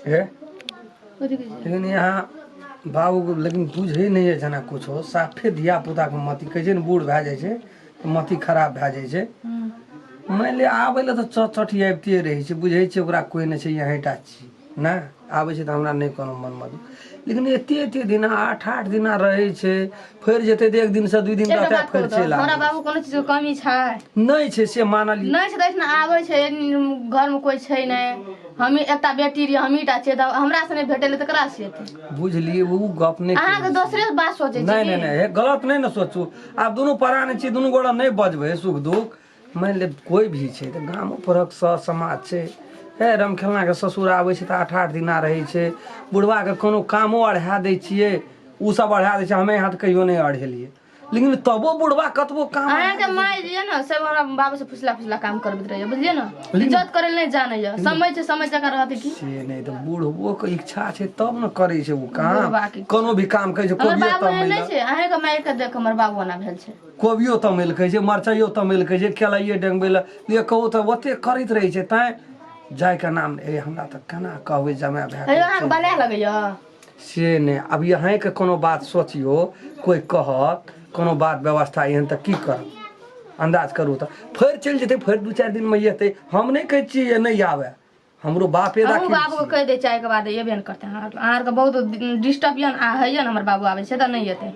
हे कथी कहै छै लेकिन यहाँ बाबू लेकिन बुझै नहि यऽ जेना कुछो साफे धिया पुताके मति कहै छै ने बूढ़ भए जाइ छै तऽ मति खराब भए जाइ छै मानि लिअ आबै लए तऽ चट चट आबिते रहै छै बुझै छै ओकरा कोइ नहि छै अहीँ टा छी नहि आबै छै तऽ हमरा नहि कोनो मनमे दुख लेकिन एते एते दिना आठ आठ दिना रहै छै फेर जेतै तऽ एक दिनसँ दू दिन एकटा रहतै बात फेर कहू तऽ चलि हमरा आबै बाबू कोनो चीजके कमी छै नहि छै से मानलियै नहि छै तऽ एहिठिना आबै छै घरमे कोइ छै नहि हमही एकटा बेटी रहियै हमही टा छियै तऽ हमरा से नहि भेटै तऽ ककरा से एतै बुझलियै ओ गप नहि अहाँके दोसरे बात सोचै नहि छी नहि नहि हे गलत नहि ने सोचू आब दुनू परानी छी दुनू गोरा नहि बजबै सुख दुख मानि ले कोइ भी छै तऽ गामो परक सर समाज छै हे रमखेलनाके ससुर आबै छै तऽ आठ आठ दिना रहै छै बुढ़बाके कोनो कामो अढ़ा दै छियै ओ सब अढ़ा दै छै हमे यहाँ तऽ कहियो नहि अढ़ेलियै लेकिन तबो बुढ़बा कतबो काम अहाँके माय जे यऽ ने से हमरा बाबू से फुसला फुसला काम करबैत रहैया बुझलियै ने इज्जत करै लए नहि जानैया समय छै समय जकाँ रहतै की से नहि तऽ बुढ़बो के इच्छा छै तब ने करै छै ओ काम बुढ़बाके इच्छा। कोनो भी काम कहै छै हमर कोबियो बाबू एहन तमेल नहि छै अहाँके माय के देख हमर बाबू एना भेल छै कोबियो तमेल कहै छै मरचाइयो तमेल कहै छै केलाइए डेंगबै लए लिए कहू तऽ ओते करैत रहै छै तैं जायके नाम नहि ए हमरा तऽ केना कहबै जमाए भए हेयो अहाँके बनाए लगैया से नहि आब अहीँके कोनो बात सोचियौ कोइ कहत कोनो बात व्यवस्था एहन तऽ की करब अन्दाज करू तऽ फेर चलि जेतै फेर दू चारि दिनमे एतै हम नहि कहै छियै जे नहि आबै हमरो बापे हमहूँ राखै बाबूके कहि दै छियै एहिके बाद एबे नहि करतै अहाँ अहाँ आरके बहुत डिस्टर्ब यऽ ने आ होइए ने हमर बाबू आबै छै तऽ नहि एतै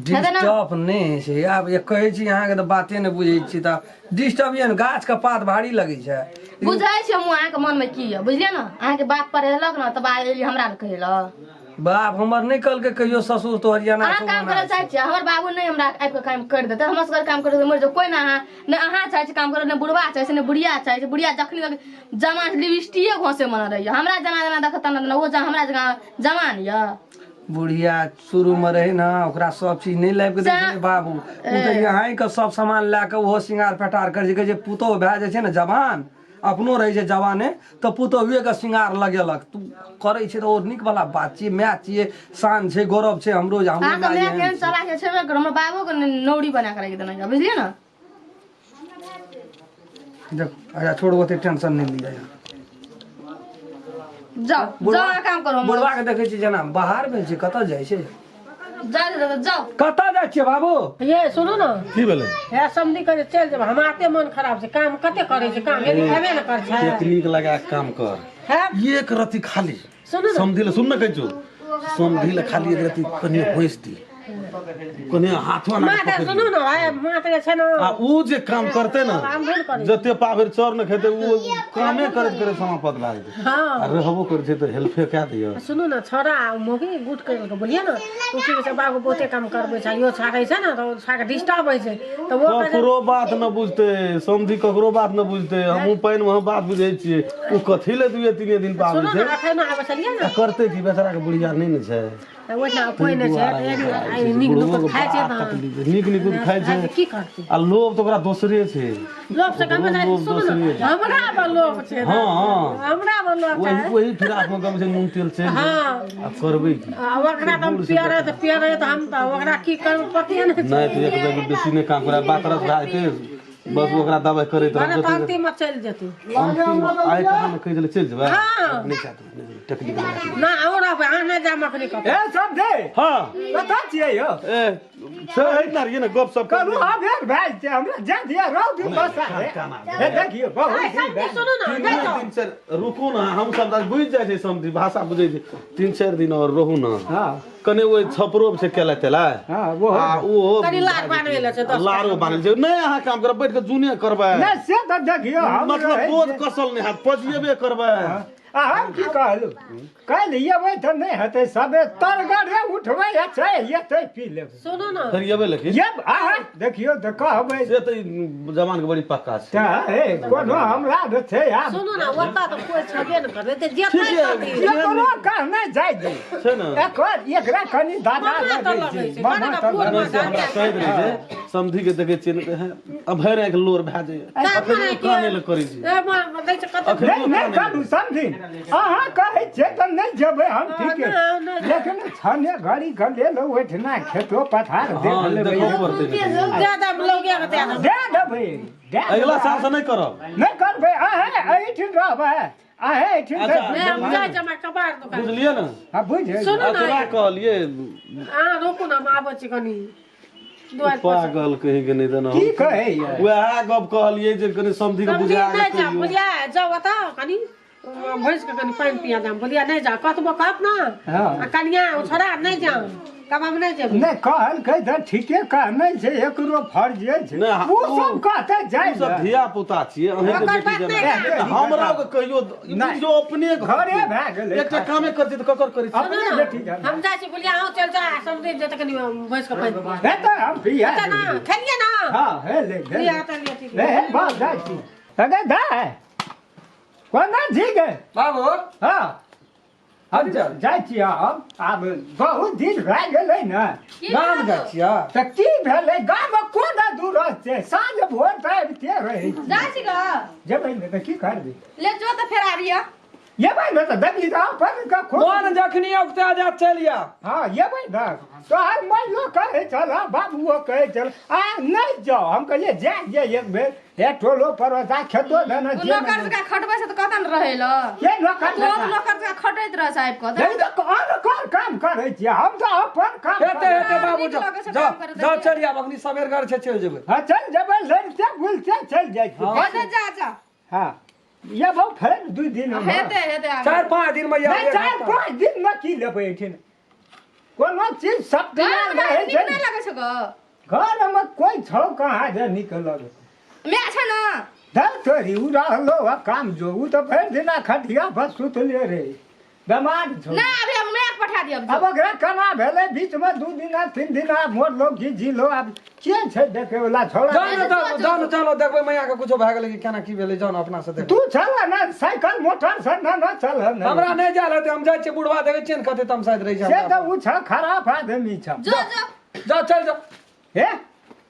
डिस्टर्ब नहि होइ छै आब जे कहै छी अहाँके तऽ बाते नहि बुझै छी तऽ डिस्टर्ब यऽ ने गाछके पात भारी लगै छै बुझै छी हमहूँ अहाँके मनमे की यऽ बुझलियै ने अहाँके बाप पढ़ेलक ने तब आइ एलियै हमरा लग कहै लए बाप हमर नहि कहलकै कहियो ससुर तोहर एना अहाँ छौ, काम ओना करऽ चाहै छियै हमर बाबू नहि हमरा आबि कऽ काम करि देतै हमर सबके काम करि मरि जाउ कोइ नहि अहाँ नहि अहाँ चाहै छी काम करऽ नहि बुढ़बा चाहै छै नहि बुढ़िया चाहै छै बुढ़िया जखनी तक जवान लिपस्टिके घोंसे मन रहैया हमरा जेना जेना देखत तेना तेना ओ हमरा जकाँ जवान यऽ बुढ़िया शुरू मे रहै ने ओकरा सब चीज नहि लाबि कऽ दै छलै बाबू ओ तऽ यहीं के सब सामान लए कऽ ओहो श्रृंगार पेटार करै छै कहै छै पुतोह भए जाइ छै ने जवान अपनो रहै छै जवाने तऽ पुतोहुए के श्रृंगार लगेलक तू करै छै तऽ ओ नीक वाला बात छियै माय छियै शान छै गौरव छै हमरो जे हमरो अहाँके माय माय एहन केहन छै। चलाक छै छेबे करै हमर बाबूके नौरी बना कऽ राखि देने यऽ बुझलियै ने देखो अच्छा छोड़ू ओते टेंशन नहि लिअ जाओ जाओ अहाँ काम करू हमर बुढ़वा के देखै छी जेना बाहर भेल छै कतऽ जाइ छै जा दे जाओ कतऽ जाइ छियै बाबू ये सुनू ने की भेलै हे समधी कहे चलि जेबै हमरा एते मन खराब छै काम कते करै छै काम एनी हेबे ने करै छै टेक्निक लगा के काम कर हे एक रत्ती खाली सुनू ने समधी ले सुन ने कहै छौ समधी ले खाली एक रत्ती कनि होइस दी कनि हाथो ना माँ के सुनू ने हे माँ के छै ने आ ऊ जे काम करते ने काम भेल करै जते पाभरि चर ने खेते ऊ कामे करैत करैत समापत भए जेतै हँ आ रहबो करै छै तऽ हेल्पे कए दैय सुनू ने छोड़ा मौगी गुट कर के बोलिए ने ओ की कहै छै बाबू बहुते काम करबै छै यो छाड़ै छै ने तऽ ओ छाड़के डिस्टर्ब होइ छै तऽ ओ कहै छै ककरो बात न बुझते समधी ककरो बात न बुझते हमहूँ पानि मे बात बुझै छियै ओ कथी ले दुए तीने दिन पर आबै सुनू छै ने एखन आबै छलियै ने आ करते की बेचारा के बुढ़िया नहि ने छै तऽ ओहिठाम कोइ नहि छै आइ नीक बुढ़बो नुकुत के खाइ छै बड़ा तऽ तकलीफ छै। नीक निकुत खाइ छै की करतै आ लोभ तऽ ओकरा दोसरे छै लोभ से कम लोभ सुनू ने दोसरे छै। हमरा पर लोभ छै हँ हँ हमरा पर लोभ छै वही वही फिराक मे कम से नून तेल छै हँ आ करबै की आ ओकरा तऽ हम पियरे तऽ पियरे तऽ हम तऽ ओकरा की करब पते नहि नहि तऽ एक बेर बेसी नहि काम करा बात रस भए जेतै बस ओकरा दबाइ करैत भने रहब तऽ अंतिममे चलि जेतै आइ कहाँ ने कहि देलै चलि जेबै हँ। नहि चाहते नहि जेबै, टेकली के लगा ना और रहबै अहाँ नहि जायब अखनी कतौ ए सब दे हँ कतऽ छियै यौ ए से है ना रहियै ने गप सप करू हाँ भेट भए जेतै हमरा जा दिअ रह दियौ बस हे देखियौ बहुत आइ दिन समधी भए सुनू ने तीन नहि जाउ तीन चारि रुकू ने हम सब तऽ बुझि जाइ छै समझी भाषा बुझै छै तीन चारि दिन और रहू ने हँ कने ओहि छपरो छै केला तेला हँ वो आ ओहो कनि लार बान्है लए छै दस लारो बान्हल छै नहि अहाँ काम करब बैठ कऽ जूने करबै नहि से तऽ देखियौ हम मतलब रहै बोझ छियै। कसल नहि हैत पजिएबे करबै आ हम की कहलहुँ काल्हि एबै तऽ नहि हेतै सबे तरगरे उठबै आ चलि एतै पी लेबै सुनू ने फेर एबै लेकिन एब अहाँ देखियौ तऽ कहबै से तऽ ई जवान के बड़ी पक्का छै तऽ हे कोनो हमरा तऽ छै आब सुनू ने ओतऽ तऽ कोइ छेबे ने करतै तऽ जेतै ठीक है। कथी एकरो कहने जाइ दी छै ने एकर एकरा कनि दादा मामा तऽ लगै लगै छै छै, मामा कने तऽ बूढ़ लगै नहि से हमरा कहि देने छै समधी के देखै छियै ने तऽ हें, अब भरि आँखि लोर भए जाइए अखन काने लए करै छी ए माँ दै छै कते अखन नहि नहि करू समझी अहाँ कहै छियै तऽ नहि जेबै हम ठीके नहि, नहि। लेकिन छने घड़ी के लेल ओहिठिना खेतो पथार देख हँ लेबै देखो पड़तै ने कहियो। दे देब लौगिया के दे देब दए देबै दए अगिला देबै। साल से नहि करब नहि करबै अहाँ एहिठिन रहबै आहे ठीक अच्छा। है नहि, हम जाइ छी हमरा कबाड़ दोकान बुझलियै ने हाँ बुझ सुनू आ ने तोरा कहलियै अहाँ रोकू ने हम आबै छी कनी दुआरि पर पागल कहीं के नहि देना की कहै ये वएह गप कहलियै जे कनि समधी के समझी बुझा के नहि जा कहियौ बुझलियै जाउ ओतऽ कनी भैंस के कनी पानि पिया जाम बुझलियै नहि जा कतबो कहत ने हाँ। आ कनिया ओ छोड़ा नहि जाम कबाब नहि जेबै नहि कहलकै तऽ ठीके कहने छै एकरो फर्ज छै नहि, ओ सब कहते जाइ ओ सब धिया पुता छियै अहींके ओकर बेटी बात जेना नहि तऽ हमरा के कहियो ई नहि। बुझियौ अपने घरे भए गेलै एकटा कामे करतै तऽ ककर करै छियै? अपने बेटी जेना हम जाइ छी बुझलियै अहूँ चलि जा समझि जे तऽ कनी भैंस के पानि पिया हे तऽ हम पिया तऽ ना खेलियै ना हाँ हे ले ले लिअ तऽ लिअ ठीक ले हे बाप जाइ छी अगे दाय कोना छी गे बाबू हाँ हम जाइ छी हम आब बहुत दिन भए गेलै ने गाम जाइ छियै तऽ की भेलै गाम कोना दूर छै साँझ भोर तऽ आबिते रहै छी जाइ छी ग जेबै ने तऽ की करबै ले जो तऽ फेर आबिय एबै ने तऽ देखी तऽ अपन के खोज मोन जखनी औगता जात चलि आउ हाँ एबै ने तोहर माइयो कहै छल बाबुओ कहै छल आ नहि जाउ हम कहलियै जाय जे एक बेर हे टोलो पड़ोसा खेतो धन ओ नौकर जकाँ खटबै छै तऽ कतऽ ने रहै ल के नौकर तू नौकर जकाँ खटैत रहै छै आबि कऽ नहीं तऽ आन कोन काम करै छियै हम तऽ अपन काम हेते करै हेते बाबू नीक जाओ लगै छै जाओ काम करैत जाओ चलि आब अखनी सबेर घर छै चलि जेबै हाँ चल जेबै लड़िते बुलते चलि जाइ छियै हेतै जा जा हाँ एबौ फेर दू दिन मे। हेतै हेतै आब 4-5 दिन मे नहि 4-5 दिन मे की लेबै एहिठिन कोनो चीज सब घर मे रहै नीक छै नहि लगै छौ ग घर मे कोइ छौ कहाँ जे नीक लगै माय छै ने धर तोरी उ रहलो आ काम जो उ तऽ भरि दिना खटिया पर सुतले रहे बेमार छौ नहि अभी हम माय के पठा दिअ अब ओकरा केना भेलै बीच मे 2 दिना 3 दिना मोरलो की जीलो आब के छै देखे वाला छोड़ा जाउ ने तऽ जाउ ने चलो देखबै मैया के कुछो भए गेलै कि केना की भेलै जाउ ने अपना से देखबै तू चल ने साइकिल मोटर से न न चल ने हमरा नहि जायल हेतै हम जाइ छियै बुढ़वा देखै छियै ने कते तमसाइत रहै छै से हमरा तऽ उ छ खराब आदमी छ जो जो जाउ चलि जाउ हे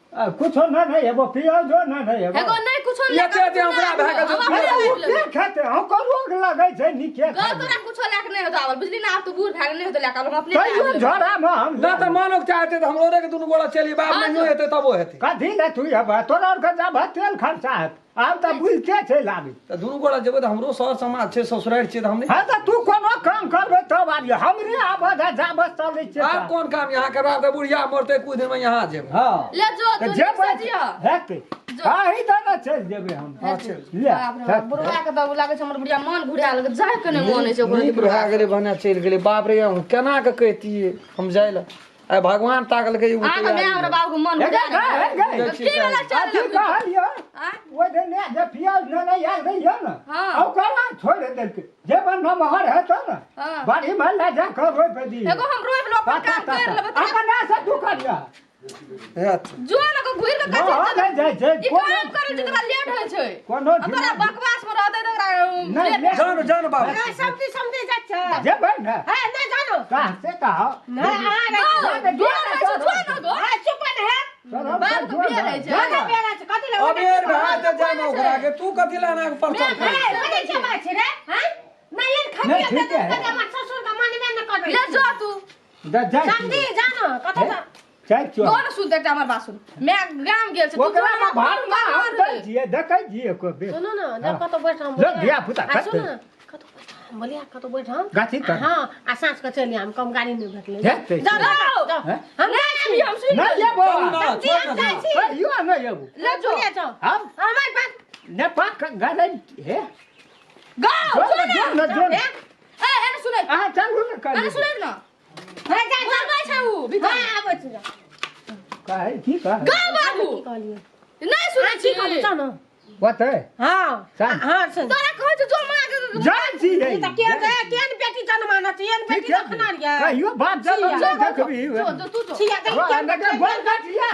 आ, कुछो न नहीं एगो पियो जो न नहीं एगो एगो नहि कुछो ये जे जे हमरा भए गेल छै, हमरा अरे उ के खेते हमको रोग लगै छै नीके गौ तोरा कुछो लए के नहि होतो आवल बुझली ना आब तू बूढ़ भए गेल नहि होतो लए के आवल हम अपने तैयो लए आबि लेबै। झोरा में हम ना तऽ मानव चाहते तऽ हमरो रे के दुनू गोड़ा चलि बाप नहियो हेतै तबो हेतै कथी ले तू अब तोरा और के जाब तेल खर्चा हेत आब तऽ बुझते छै लाबी तऽ दुनू गोड़ा जेबै तऽ हमरो सर समाज छै ससुरारि छै तऽ हम नहि हँ तऽ तू कोनो काम करबै तब आबियो हमरे आब जाब चलै छियै आब कोन काम यहाँ करबा तऽ बुढ़िया मरतै कुछ दिन में यहाँ जेबै हँ ले जो तऽ तू जेबै नीक से जिह। हेतै हँ ई तऽ ने चलि जेबै हम हँ चलि ले बाप रे बाप, बुढ़वा के तऽ लागै छै हमर बुढ़िया मन घुरा लगे जाय के नहि मन होइ छै ओकरो नीक भए गेलै भने चलि गेलै बाप रे हम केना कऽ कहितियै हम जाइ लए आइ भगवान ताकलकै एगो अहाँके माय तैयारी हमरा बाबू के मन हे घुरा गे, हे गे, देलक। की भेलै चल अथी कहलियो आँय? ओहि दिन ने जे पियाज ने नहि आयल रहियो ने हाँ। आ ओकरा छोड़ि देलकै जे बन नमहर हेतौ ने हाँ। बाड़ी में लए जा कऽ रोपि दी एगो हम रोपि लो अपन काम कर लेबै तोरा अपना से तू करिया हेत। जो ने को घुरि के हँ, कथी नहि जाइ छै ई कोनो काम करै छै तोरा लेट होइ छै कोनो आ तोरा बकवास में रहतै तऽ ओकरा नहि, लेट लेट- जानु जानु बाबू ए, समझी समझी जाइ छै जेबै ने हे नहि जानो कह से कह नहि अहाँ गौ, जोर रहै छै, जो ने गौ। हे चुप ने हे बाप के बिया रहै छै जाना बेरा छै कथी लए अबेर भए तऽ जाइमे ओकरा के तू कथी लए एना के परेशान करै हे बजे छै बात छै रे हैं नहि एन नहि, खटिया ठीक तऽ है। कते हमर ससुर के मानबे न करबै ले जो तू जा जाइ समझी जानो कतऽ हे? जाइ छियौ गौ ने सुन एकटा हमर बात सुन माय गाम गेल छै तू ओकरा जो में ने भार ना काम हम कर दै रे। छियै देखै छियै एको बेर सुनू ने जब कतौ बैठ हम लो, धिया पुता आ कते? सुनू ने कतौ बैठ हम बोलिया कतौ बैठ हम गाछी तर। हाँ आ साँझ के चलि आम कम गाड़ी नहि भेटलै हेतै। जाओ जाओ जाओ हैं? हम नहि आबी हम सुनि नहि एबो चलू ना, समझी छोड़ हम ना, जाइ छी कहियो नहि एबो ले जो बोलिया जाओ हम हमर बात ने पाक गरै हे गौ जो जो ने ने जो ने जो ने ए एने सुनै अहाँ चलू ने एने कहियो सुनै न हे जा जा बोलबै छै उ भीतर हाँ आबै छी जा कहै की कहै गौ बाबू की कहलियै नहि सुनै की छी कहलियै चल ने ओतै हाँ साँझ। हाँ सुन तोरा कहै छै जो माँ के जाइ छियै ई तऽ के केहन बेटी जनमाना छै एहन बेटी रखना रे कहियो बाप चल छियै। नहि देखबी जो जो तू जो छिया देख वाह, केहन नगर गोल काटिया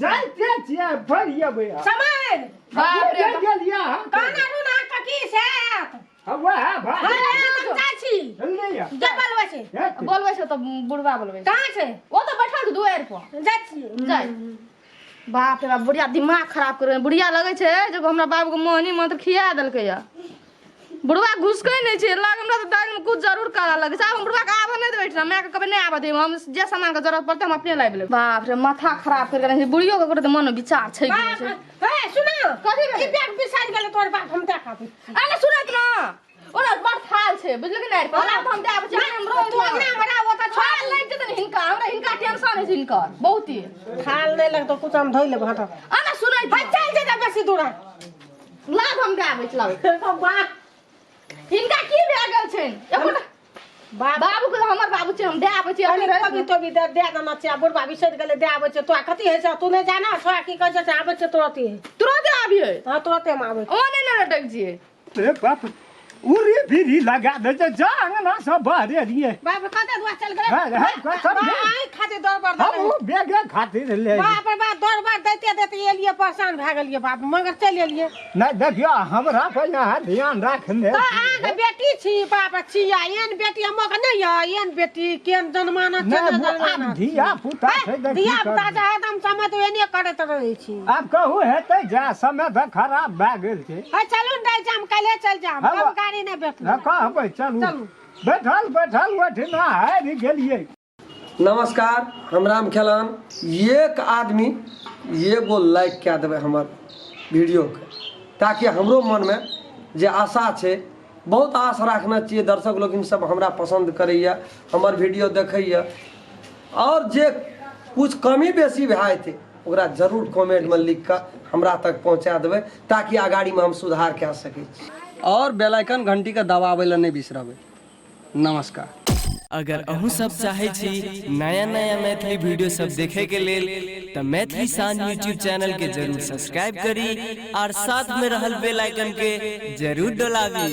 जाइते छियै भरि एबै समर बाप रे बाप गेलियै हम काना रुना ककी से आयत हम वएह भाई हाँ हम जाइ छी जल्दी आ के बोलबै छै हेतै। बोलबै छै तऽ बुढ़वा बोलबै छै कहाँ छै ओ तऽ बैठल छै दुआरि पर जाइ छी जाइ बाप रे बाप बुढ़िया दिमाग खराब कर बुढ़िया लगै छै जे हमरा बाबूके मोहनी मंत्र खिया देलकै या बुढ़वा घुसकै नहि छै लग हमरा तऽ दालिमे कुछ जरूर काला लगै छै आब हम बुढ़वाके आबऽ नहि देबै एहिठाम मायके कहबै नहि आबऽ देबै हम जे सामानके जरूरत पड़तै हम अपने लाबि लेबै बाप रे माथा खराब करि कऽ बुढ़ियोके ककरो तऽ मनमे विचार छै कि नहि छै हे सुना कथी भेलै? ई बैग बिसारि गेलै तोहर बाप हम देखा अरे सुनत ना ओना बड़ थाल छै बुझलियै कि नहि पर हम दे आबै छी हमरो तू अंगना मे रह ओतऽ थाल लागि जेतै ने हिनका हमरा हिनका टेंशन होइ छै हिनकर बहुते थाल नहि लगतौ कुछ हम धोइ लेब हट आना सुनै भाइ चल जेतै बेसी दूर लाभ हम दे आबै छी लाबै बाप हिनका की भए गेल छनि एकोटा बाप बाबू के हमर बाबू छै हम दे आबै छी कनि अखन कोबी तोबी दे दे देना छै आ बुढ़बा बिसरि गेलै दे आबै छै तोरा कथी होइ छै तू नहि जाना छोरा की कहै छै से आबै छै तुरते तुरते आबियै हँ तुरते हम आबै ओ नहि ने लटक छियै रे बाप उरी फिरी लगा दे छै जा अंगना से बाहर एलियै बाप रे कते दुआ चल गेलै है, है, कतऽ बा, भेल? आँखि खातिर दौड़ बर हम ओ बेगे खातिर ले बाप रे बाप दौड़ बर दैते दैते एलियै परेशान भए गेलियै बाप मगर चलि एलियै नहि देखियौ हमरा पर अहाँ ध्यान राखने तऽ अहाँके बेटी छी बाप रे छी आ एहन बेटी हमर के नहि यऽ एहन बेटी केहन जनमाना छै नहि ने आब जनमाना धिया पुता छै तऽ की धिया पुता करबै? छै हरदम समय तऽ एने करैत रहै छी आब कहू हेतै जा समय तऽ खराब भए गेल छै है चलू ने जाइ छी हम काल्हे चलि जायब हँ, हम गाड़ी नहि भेटल हँ, कहबै चलू चलू। बैठल बैठल ओहिठिना हारि गेलियै नमस्कार हम राम खेलान एक आदमी एगो लाइक कए देबै हमर वीडियोके ताकि हमरो मनमे जे आशा छै बहुत आश राखने छियै दर्शक लोकिन सब हमरा पसन्द करैए हमर वीडियो देखैए आओर जे कुछ कमी बेसी भए जेतै ओकरा जरूर कमेंटमे लिख कऽ हमरा तक पहुँचा देबै ताकि अगाड़ीमे हम सुधार कए सकै छी आओर बेल आइकन घंटीके दबाबै लए नहि बिसरबै नमस्कार। अगर अहूँ सब चाहै छी नया नया मैथिली वीडियो सब देखे के लेल तऽ मैथिली शान यूट्यूब चैनल के जरूर सब्सक्राइब करी और साथ में रहल बेल आइकन के जरूर डोलाबी।